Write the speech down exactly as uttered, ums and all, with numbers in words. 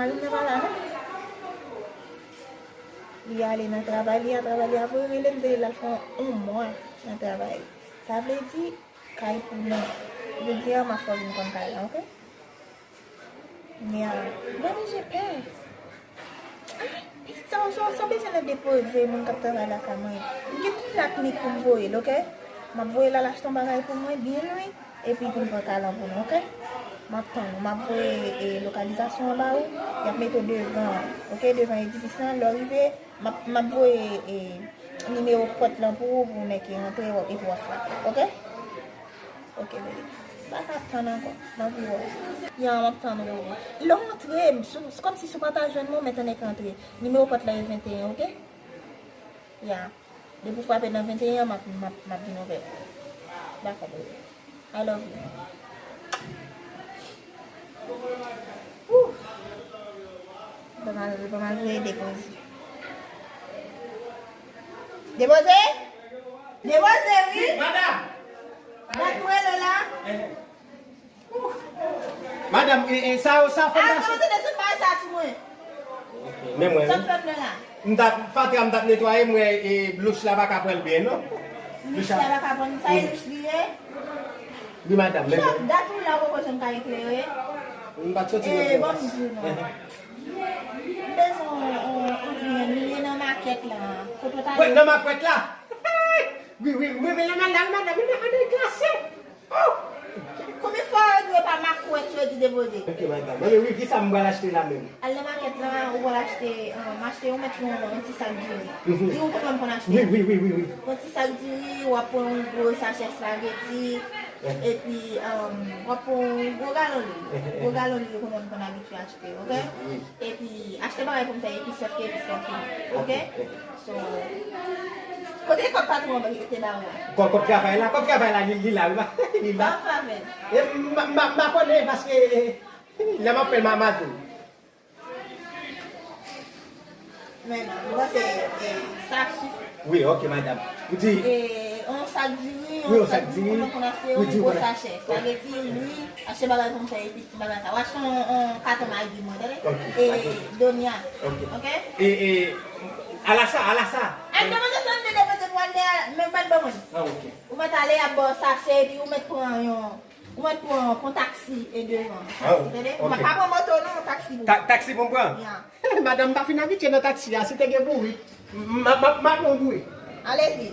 Mari m nan pa la, non. Li ale nan travay, li al travay, li al voye rele m, te rele l al fè yon mwa nan travay. Sa vle di, kay pou mwen. Jodi a, m ap fè w vin konn kay la, oke? Nya, gade, j'ai peur. Ah, pitit sa, sa, sa bezwen nan depoze moun k ap travay lakay mwen. M gen tout laknik pou m voye l, oke? M ap voye l al achte yon bagay pou mwen, byen lwen, epi pou m pran kay lan pou nou, oke? M ap tann ou, m ap voye, e, lokalizasyon an ba ou, y ap mete w devan, oke? Devan edifis lan, lè w rive, m ap, m ap voye, e, nimewo pòt lan pou ou, pou nèg ki rantre, epi w ap frape, oke? Oke, bebe. M pa ka tann ankò. M anvi wè w. Ya, m ap tann ou, bebe. Lè w antre, m sou, se kòmsi si w pa ta jwenn mwen, w mèt annik rantre. Nimewo pòt la e venteyen, oke? Ya. Depi w frape nan venteyen an, m ap, m ap, m ap vin ouvè. Dakò, bebe. I love you. Woo! Ban m al, ban m al voye depoze. Depoze? Depoze, wi. Wi, madanm. Dat mwen rele w la. Eh. Madanm, e, e, sa yo, sa fondasyon. Ah, kòman tande sou bagay sa sou mwen? Men mwen, sa wi. Fè m la. M t ap, fatra m t ap netwaye, m wè, e, louch la pa ka pran l byen, non. Louch la pa ka pran l, sa e louch li ye? Wi, madanm, men mwen. Dat ou la, ou poko janm ka eklere. M pa t soti nan. Eh, bon, m di w non. Eh. M bezwen yon, yon, yon vyen, li ye nan makèt la. Kote w ta ye? Nan makèt la? Wi, wi, wi, men la, madanm, men la, men la, glase. Oh! Konbyen fwa yo di yo pa makwèt yo di depoze? Ok, madanm. Mwen menm, wi, kisa m pral achte la menm? Al nan makèt la, ou pral achte, euh, m achte, ou mèt pran yon ti sak diri. Mhm. Diri ou konn konn achte? Wi, wi, wi, wi, wi. Yon ti sak diri, w ap pran yon gwo sachè espageti, eh, epi, euh, w ap pran yon gwo galon lwil. Eh, eh, eh. Gwo galon lwil ou konn konn abitye achte, ok? Wi, wi. Epi, achte bagay pou m fè epis, paske epis la fini. Ok? Ok, ok. So, kote kòb patwon an te ba ou a? Kòb, kòb travay la, kòb travay la, li, li la, wi, ma, li la. Ba fè avè l. E, m, m, m, m pa konnen, paske, e, lè m ap fè l, ma, ma di w. Men non, m panse, e, sa ap sifi. Wi, ok, madanm. Ou di. E, yon sak diri, wi, yon sak diri, ou konn achte yon gwo sachè. Sa vle di, lwil, achte bagay pou m fè epis, ti bagay sa. W achte yon, yon katon Maggi mwen, tande? Ok, e, Maggi. Donya. Ok. Ok? E, e, alasa, alasa. Al depoze sa m te depoze pou al de, men mèt ban mwen. Ah, ok. Ou mèt ale, y ap ba w sachè, epi ou mèt pran yon, ou mèt pran, pran taksi e devan. Ah, taksi, tande? Ok. Pa pran moto, non, taksi pou. Ta-, taksi pou m pran? Ya. Madanm, m pa fin abitye nan taksi a, si te gen bourik, m, m, m, m ap pran bourik. Alezi.